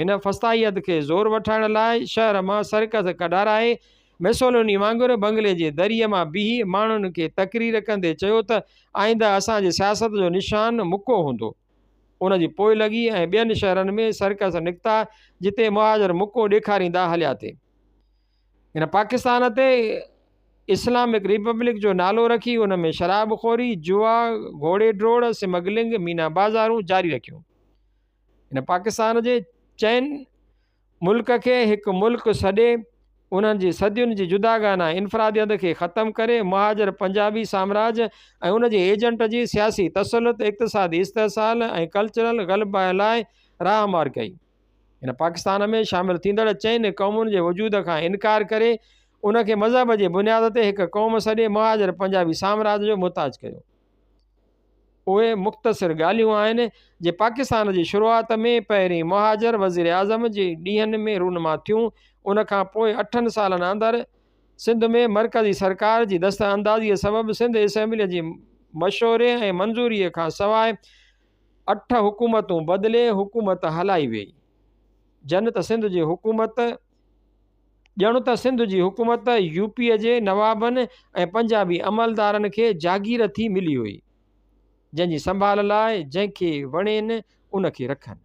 هن فسطائيت کي زور وٺائڻ لاء شهر مان سرڪس ڪڍارائي مسوليني وانگر بنگلي جي دريء مان بيهي ماڻهن کي تقرير ڪندي چيو ته آئنده اسان جي سياست جو نشان مڪو هوندو. ان جي پوئلڳي ۽ ٻين شهرن ۾ سرڪس نڪتا جتي مهاجر مڪو ڏيکاريندا هليا ٿي. هن پاڪستان تي اسلامڪ ريپبلڪ جو نالو رکي ان ۾ شراب خوري، جوا، گهوڙي ڊوڙ، سمگلنگ، مينا بازارون جاري رکيون. هن پاڪستان جي چئن ملڪ کي هڪ ملڪ سڏي انهن جي صدين جي جداگانه انفراديت کي ختم ڪري مهاجر پنجابي سامراج ۽ ان جي ايجنٽ جي سياسي تسلط، اقتصادي استحصال ۽ ڪلچرل غلبه لاء راهه هموار ڪئي. هن پاڪستان ۾ شامل ٿيندڙ چئن قومن جي وجود کان انڪار ڪري ان کي مذهب جي بنياد تي هڪ قوم سڏي مهاجر پنجابي سامراج جو محتاج ڪيو. اهي مختصر ڳالهيون آهن جي پاڪستان جي شروعات ۾ پهرين مهاجر وزيراعظم جي ڏينهن ۾ رونما ٿيون ان کان پوء اٺن سالن اندر سنڌ ۾ مرڪزي سرڪار جي دست اندازيء سبب سنڌ اسيمبليء جي مشوري ۽ منظوريء کان سواء اٺ حڪومتون بدلي حڪومت هلائي ويئي. جن ته سنڌ جي حڪومت ڄڻ ته سنڌ جي حڪومت يو پيء جي نوابن ۽ پنجابي عملدارن کي جاگير ٿي ملي هئي، جنهن جي سنڀال لاء جنهن کي وڻين ان کي رکن.